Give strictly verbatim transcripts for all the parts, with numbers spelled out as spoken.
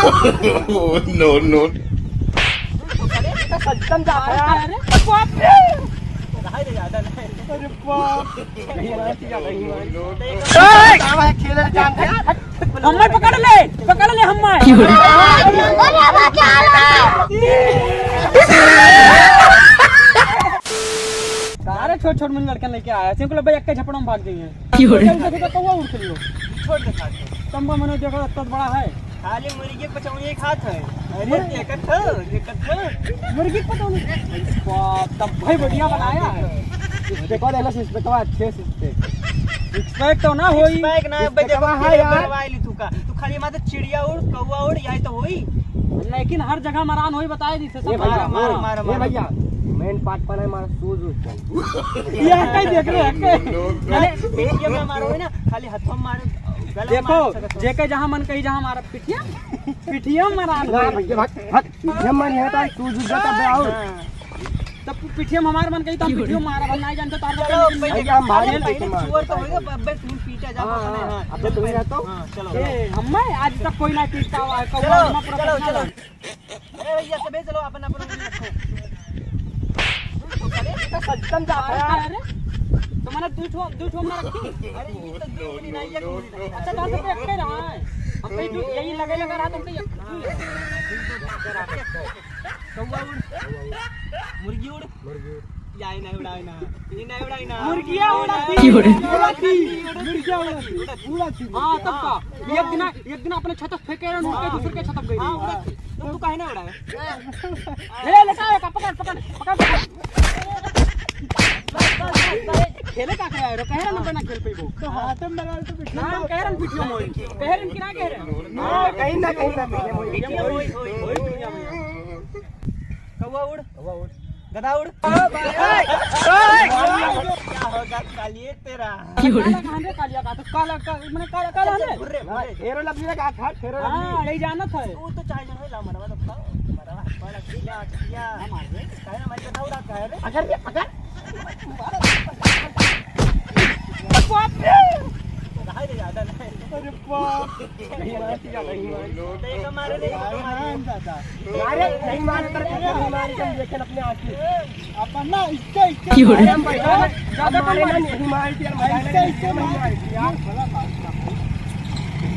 Oh, no, no। अरे, सज्जन जा रहा है। अरे, बाप रे। अरे, बाप। नहीं, नहीं, नहीं, नहीं। हम्मै पकड़ ले, पकड़ ले हम्मै। अरे, बचा लो। सारे छोट छोट मन लड़कन लेके आया, सिंह को लब्बे एक के झपड़ा में भाग जाइए। क्यों रे? उनका देखो, कौवा उड़ चलियो। छोड़ दे खाली। तंबा मनो देखो, इतना बड़ा है। खाली मुर्गी पचौनी खात है। अरे, देखत हो, देखत हो। मुर्गी पचौनी। वाह, तब भाई बढ़िया बनाया है। देखो, देखो, सिस्टम तो अच्छे से। Respect तो ना होई। Respect ना, respect बजे तो है यार। करवाई ली तू का। तू खाली मात्र चिड़िया उड़, कौवा उड़, यही तो होई। लेकिन हर जगह मरान होई, बताए दी से सब। ये भैया, मारो, मारो, मारो, ये मारो। भैया, main part पर है हमारा shoes उस पर। ये कहीं देख रहे हैं, कहीं? अरे, ये में मारो है ना, खाली हाथों में मारो, गला में देखो, मार सकत हो। जेके जहाँ मन कही जहाँ मारा, पिठिया, पिठिया में मरान ना होई। भैया, भाग, भाग। पिठिया मारी है तो तू जुट जाता बे, आओ। हाँ। तब तू पिठिया में हमार मन कही तो हम पिठिया में मारा, हम नहीं जानते तो आप चलो, लोग भाई, भैया, हम भाग अरे, लेते पहले हैं। चोर तो होइगा, अब बे तुम पीटा जा, हाँ, अपने, हाँ, हाँ, अब चलो तुम पहले। जाओ तो। हाँ, चलो। ए, हम्मै आज तक कोई ना पीटता हुआ है, कौवा चलो, हम्मै चलो, पकड़ता चलो। है। अरे भैया, सबे चलो, अपन, अपन उंगली रखो। अरे, इतना सज्जन जा रहा है। अरे, तो मैंने दू ठो, दू ठो में रखी। अरे, ये तो दू उंगली नहीं, एक उंगली रखा है। अच्छा, तो हम तो एक ही रहा है। हम तो यही लगे लगा रहा, तुम तो एक कौवा उड़, मुर्गी उड़। मुर्गी उड़। या, ये नहीं उड़ाए ना, ये नहीं उड़ाए ना। मुर्गिया उड़ाती, क्यों रे? उड़ाती, मुर्गिया उड़ाती, उड़ाती। हाँ, तब का? एक दिन, एक दिन अपने छत से फेंके रहे, उड़ के दूसरे के छत पे गई। हाँ, उड़ाती। तो तू काहे ना उड़ाए? ए, लेटा, लेटा, पकड़, पकड़, पकड़, पकड़। खेले का करे रो? कहे रहे ना, ना खेल पइबो। तो हाथ में लगा तो ना, हम कहे रहे पिठियो मोई। कहे रहे कि ना कहे रहे? ना, कहीं ना, कहीं ना, कहीं ना। पिठियो मोई। कौवा उड़। कौवा उड़। गधा उड़। क्या होगा कालिए तेरा? क्यों रे? काला कहाँ रे कालिया का? तो काला, का-, मने काला, काला है। घुर्रे, घुर्रे। एरो लफड़ी लगा था, फेरो लफड़ी। हाँ, यही जानत है। वो तो चाहे जन है, ला मरवा तो खाओ, मरवा, बड़ा खिया, खिया। ना मार दे। काहे ना मारी, गधा उड़ा, काहे रे? पकड़ रे, पकड़। बाप रे। रहा दे, ज्यादा नहीं। अरे बाप। नहीं मारती, नहीं मारती। देखो, मारे नहीं, मारे नहीं, दादा। मारे, नहीं मारे, तेरे को नहीं मारे, हम देखें अपने आँखें। अपन ना, इससे, इससे क्यों रे? मारे हम भाई, ज्यादा मारे ना, नहीं मारती, हम इससे, इससे नहीं मारती, यार।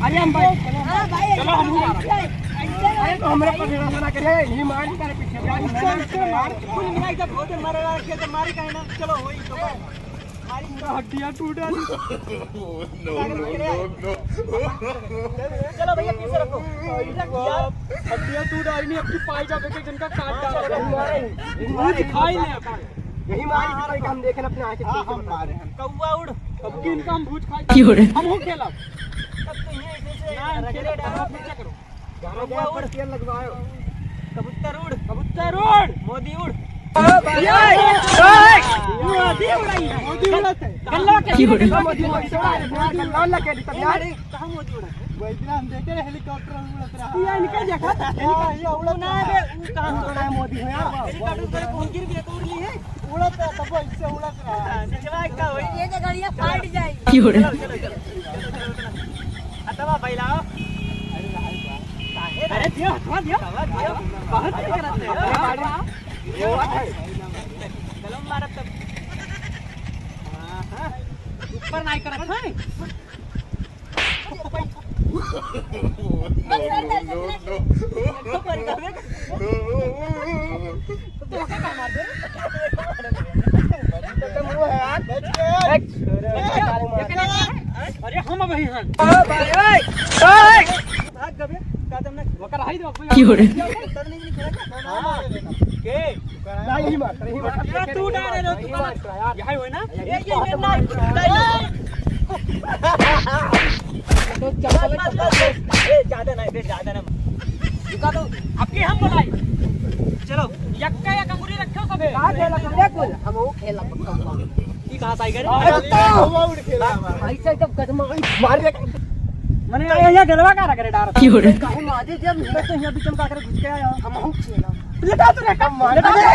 अरे हम भाई, हाँ भाई, चलो, हम ऐसे, ऐसे, अरे तो हमारे पर भरोसा ना करे, नहीं मारती, तेरे पीछे। इससे, इससे मार। कुल मिला के जब बहुत मारे, मारे कहीं ना, चलो, वही तो। पूरा हड्डियाँ टूटा दी। No, no, no, no। चलो भैया, पीछे रखो। हड्डियाँ टूट आई नहीं, अब की पाई जावे के जिनका काट डाला। हाँ, चलो, मारे। भूत खाई ले अपन। यही मारी थी, भाई, हम देखे ना अपने आँखें हाँ, पीछे हम बता। मारे हैं। कौवा उड़। अब की इनका हम भूत खाई। क्यों रे? हम हो खेला। तब तो ये ऐसे ऐसे ना, हम रगड़े खेला, डालो। पीछे करो। कौवा उड़। तेल लगवाओ। कबूतर उड़। कबूतर उड़। मोदी उड़। मोदी उड़ाई है। मोदी उड़त है। गल्ला के की उड़े? मोदी, मोदी उड़ा रहे, मोदी उड़ा रहे। कहाँ मोदी उड़त है? वही दिन हम देखे रहे helicopter उड़त रहा। ये इनके देखा? हाँ, ये उड़त ना रहा। रे, वो कहाँ उड़ा है मोदी हो यार? Helicopter पर कौन गिर गया तो उड़ ली है? उड़त रहा, सब इससे उड़त रहा। हाँ, निचवा का वही। ये तो गाड़ियाँ फाट जाएगी। की उड़े? चलो, चलो, चलो। हथवा फैलाओ। अरे दियो, हथवा दियो। हथवा दियो। बहुत ही गलत है। गलम मारत तब। हाँ, हाँ। ऊपर नाई करत है। अरे हम अबही हैं। भाग गबे, का तुमने वकर हाई दो, कोई की हो रे? तब नहीं खेला क्या? हाँ। के? ना, यही मार, यही मार। अरे तू डाल रहे हो, तू यही मार, यार। यही हो ना? ये, ये, ये, नहीं। तो चप्पल, चप्पल, चप्पल। ए, ज्यादा नहीं, बे, ज्यादा ना। रुका तो, अब के हम बोलाई? चलो, यक्का या कंगुरी रखे हो सबे? का खेला, का खेला? हम वो खेला पक्का हुआ। की कहा साइकिल? अरे, तो हुआ उड़ खेला हमारा। ऐसे एकदम कदम मार दे। मने ये, ये गलवा का रख रे डार। की हो रे? काहे मारे जब मैं तो यहाँ बीच में का करे घुस के आया। हम हो खेला। लेटा तो, लेटा, हम मार लेटा दे। तो,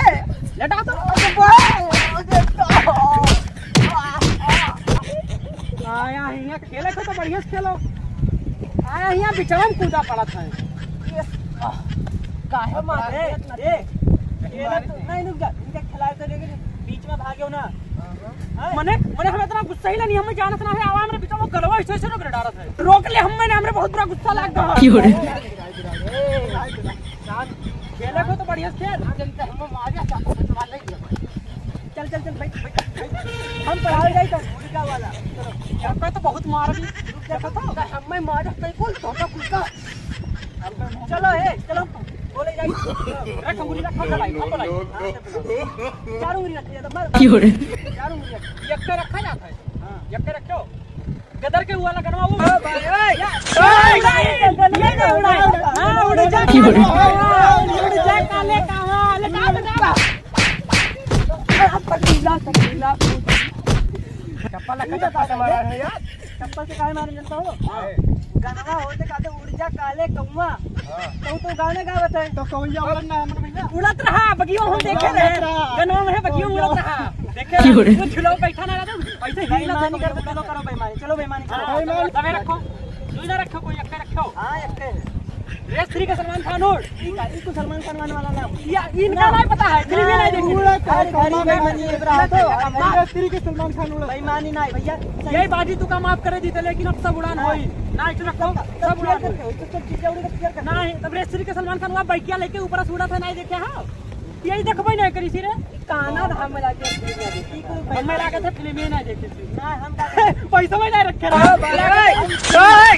लेटा तो। आया है यहाँ खेले को तो बढ़िया से खेलो। आया यहाँ बिचड़ा में कूदा पड़त है। काहे मारे? ए, ए, ना तू, नहीं, रुक जा। इनका खिलाए तो लेके बीच में भागे हो ना। हाँ? मने, मने हम इतना गुस्सा ही ना नहीं, हमें जानत ना है, आवा हमरे बीच में गलवा ऐसे ऐसे रोक डालत है। रोक ले, हमें ना, हमरे बहुत बुरा गुस्सा लाग गया। क्यों रे? खेले को तो बढ़िया से खेल। हम मारे, चाकू से मार ले। चल, चल, चल, बैठ, बैठ, बैठ। हम पढ़ावे जाई तो मुर्गा वाला। चलो, हमका तो बहुत मार भी। रुक जा, देखो तो। हमें मार, कहीं कौन धोखा कुत्ता। चलो, ए, चलो, बोले जाई। रख, उंगली रख, हम बोलाई, हम बोलाई। चार उंगली रख, ये तो मार। क्यों रे? चार उंगली रख। यक्का रखा जाता है। हाँ। यक्का रखो। गदर के हुआ लगनवा वो। हाँ, भाई, ओए। या, ओए, उड़ाई, उड़ाई, ये ना उड़ाई। हाँ, उड़ जा। क्यों रे? उड़ जा, काले का, हाँ, ले, काट, काट। चप्पल लगा, चप्पल से मारा है यार। चप्पल से काहे मारे जनता हो? हाँ। गनवा होते कहते, "उड़ जा काले कौवा।" हाँ। तो तू गाने गावत है। तो कौवा उड़त ना, हमर भैया। उड़त रहा, बगियो हम देखे रहे। उड़त रहा। गनवा में है, बगियो उड़त रहा। देखे रहे। क्यों रे? वो झुलाओ बैठा ना रहता, ऐसे ही ना बेईमानी कर, चलो करो बेईमानी, चलो बेईमानी करो। हाँ, बेईमानी। तबे रखो, तू ही ना रखो, कोई एक्के रखो। हाँ, एक्के। रेस थ्री के सलमान खान उड़। ई का, ई तो सलमान खान वाला ना। या, इनका ना। नहीं पता है, फिल्म ही नहीं देखी। उड़ा का, अरे, भाई, बेईमानी ये रहा तो। रेस थ्री के सलमान खान उड़ा। बेईमानी नहीं, भैया। यही बाजी तू का माफ करे जीते, लेकिन अब सब उड़ान हाँ। होई। ना, इतना कम, सब उड़ान होई। तो सब चीजें उड़ी तो क्या करना? नहीं, तब रेस थ्री के सलमान खान वहाँ बैकिया लेके ऊपर से उड़ा था, नहीं देखे हो? यही देखबे नहीं करी सी रे। काना धाम में लागे फिल्म ना देखी, कोई हमें लागत है फिल्म ही ना देखी सी। ना, हम का पैसा में नहीं रखे रहा। हाँ, भाई।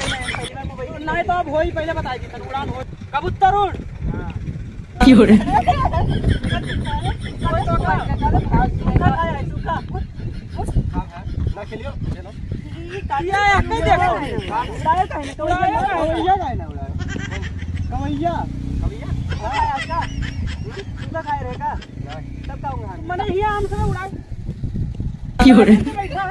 नहीं तो अब होई, पहले बताएगी, तन उड़ान हो। कबूतर उड़। हाँ। क्यों रे? सूखा खाया है, सूखा। ना खेलियो, खेलो। ये एक ही देखो। उड़ाए काहे ना, उड़ाए काहे ना, उड़ाए। कवैया। कवैया? हाँ, अच्छा। सूखा खाए रहेगा? नहीं। तब का हुआ? मने हिया हमसे उड़ाए। क्यों रे? ऐसे बैठा है?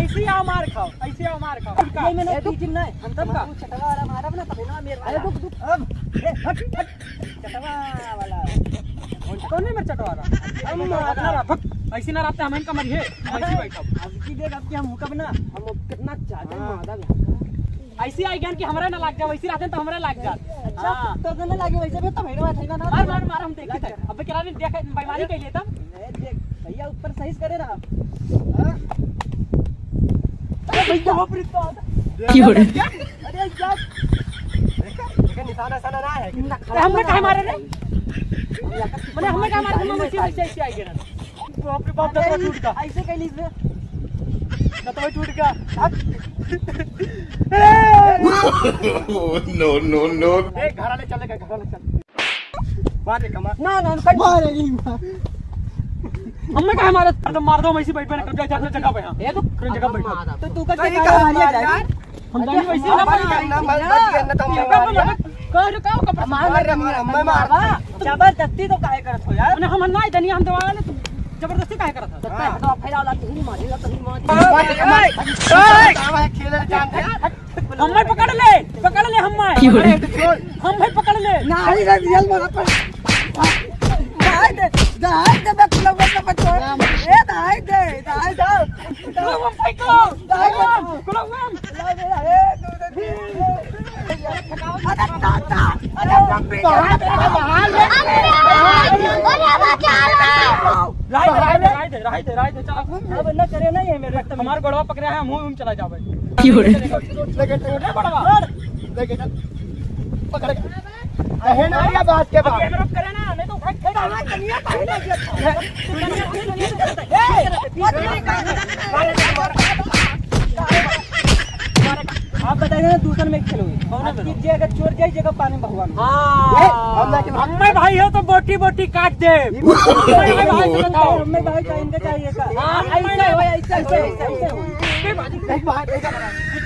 ऐसे ही आओ मार खाओ, ऐसे ही आओ मार खाओ। ये मैंने ए, रुक। पीछे नहीं, हम तब का? चटवा वाला मारा ना, तब ना मेरे अरे वाला। रुक, रुक। अब, ए, हट, हट। चटवा वाला। कौन है मेरे चटवा वाला? हम मारना रहा, भक। ऐसे ना रहते, हम इनका मरिए। ऐसे बैठो। अब की देख, अब की हम हुकब ना। हम कितना ज्यादा हाँ। मादा भी। ऐसे आई ज्ञान कि हमरा ना लाग जाओ, ऐसे रहते तो हमरा लाग जात। अच्छा, हाँ। तो ना लागे वैसे भी तो भेड़वा थे ना, ना। मार, मार, मार, हम देखी थे। अब केरा ने देखा, बेईमानी कर लेता। ए, देख, भैया ऊपर सही से करे रहा। हाँ? अरे भैया, बाप रे, तो आता। क्यों रे? अरे यार। देखा, देखा, निशाना, निशाना ना है। हमने काहे मारे रे? मने हमने काहे मारे? हम ऐसे, ऐसे, ऐसे आई गिरा। बाप रे बाप, दतवा टूट गया। ऐसे कैली से। दतवा टूट गया। No, no, no। ए, घरा ले चले गए, घरा ले चल। मार रे कमा। ना, ना, ना, मार रे, मार। हमें काहे मारत? तो मार दो, हम ऐसी बैठ, बैठ, जा, जा, अपने जगह पे, हाँ। ये तो अपने जगह बैठ। तो तू का अरे, क्या मार यार? हम जानी वैसे ना मार, मार, मार, मार, मार, मार, मार। कह रहे, कहो, कपड़ा मार, मार, मार, मार, मार। जबरदस्ती तो काहे करत हो यार? अरे, हम ना, इतनी हम दवा वाले, तुम जबरदस्ती काहे करत हो? हाँ। तो फैला ला, तू ही मार, तू ही मार। ओए, ओए, ओए। हमें पकड़ ले, पकड़ ले हमें। क्यों रे? अरे, तो छोड़। हमें पकड़ ले। नहीं रे, रियल में अपन। दाई दे, दाई दे, मैं कुलवा का बच्चा। ए, दाई दे, दाई दे। कुलवा फेंको। दाई दे। कुलवा। अरे, दादा। अरे, बाप रे। बाहर ले। अरे, अरे, बचा लो। राय दे, राय दे, राय दे, राय दे, चल। अब न करे ना ये मेरे। हमार गोड़वा पकड़े है, हम हूँ, हम चला जावे। क्यों रे? लेके चल, लेके चल। अरे बड़वा। लेके चल। पकड़ के। कहे ना या बात के बाद। अब ये मेरा करे ना, नहीं तो उठा के फेंक डालना, कनिया का ही नहीं है। आप बताइए ना, दूसर में खेलोगे। कौन है अब मेरा? जे अगर चोर जाए, जगह पानी में भगवान। हाँ। ए, हम जाके भाग। हमें भाई हो तो बोटी बोटी काट दे। हमें भाई से बताओ। हमें भाई का इनका चाहिए का? हाँ, ऐसे हो, ऐसे, ऐसे, ऐसे, ऐसे हो। देख भाई, देख।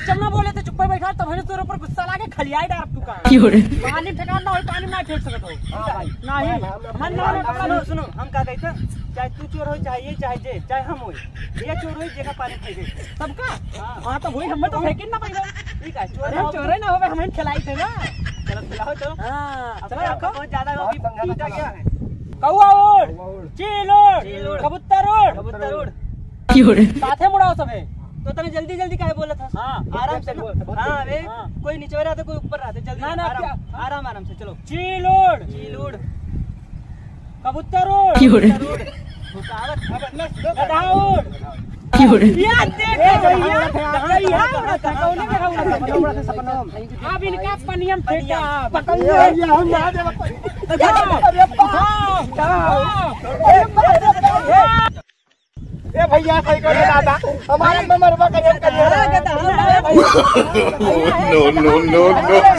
चुप ना बोले तो चुप पर बैठा, तब हमें तोरे ऊपर गुस्सा लागे, खलियाई डार तू का। क्यों रे? पानी ठिकाना ना हो, पानी ना फेंक सकत हो। हाँ भाई। नहीं। हाँ, हाँ, हम ना, ना, ना, सुनो, सुनो, हम का कहते हैं, चाहे तू चोर हो, चाहे ये, चाहे जे, चाहे हम हो, ये चोर हो, जगह पानी फेंके। सबका? हाँ। हाँ, तो वही हमें तो फेंकिन ना पड़ेगा। ठीक है, चोर अरे, हम ना हो। चोरे ना होवे, हमें खिलाई थे ना। चलो, खिलाओ, चलो। हाँ, अब चलो, क्या, रखो। बहुत ज्यादा हो, अभी बहुत पंगा पीटा लगा। गया है। कौआ उड़, कौआ उड़। चील उड़, चील उड़। कबूतर उड़। कबूतर उड़। क्यों रे? साथे मुड़ाओ सबे। तो तने जल्दी जल्दी काहे बोलत हस? हाँ। आराम से ना। बोल, बोल, हाँ, बोल। अबे, हाँ। कोई नीचे रहते, कोई ऊपर रहते, जल्दी ना, ना, आराम, क्या? आराम, आराम से, चलो। चील उड़। चील उड़। कबूतर उड़। की उड़? कबूतर उड़। गधा उड़। की उड़? यार, देख, ए, भैया, भैया, भैया, भैया, कौने में रहू? अब इनका पनियम फेंका। पकड़ लिया, हम ना देबे। अरे बाप। ए भैया, सही करे दादा, हमारे में मरबा करे, करे। No, no, no, no।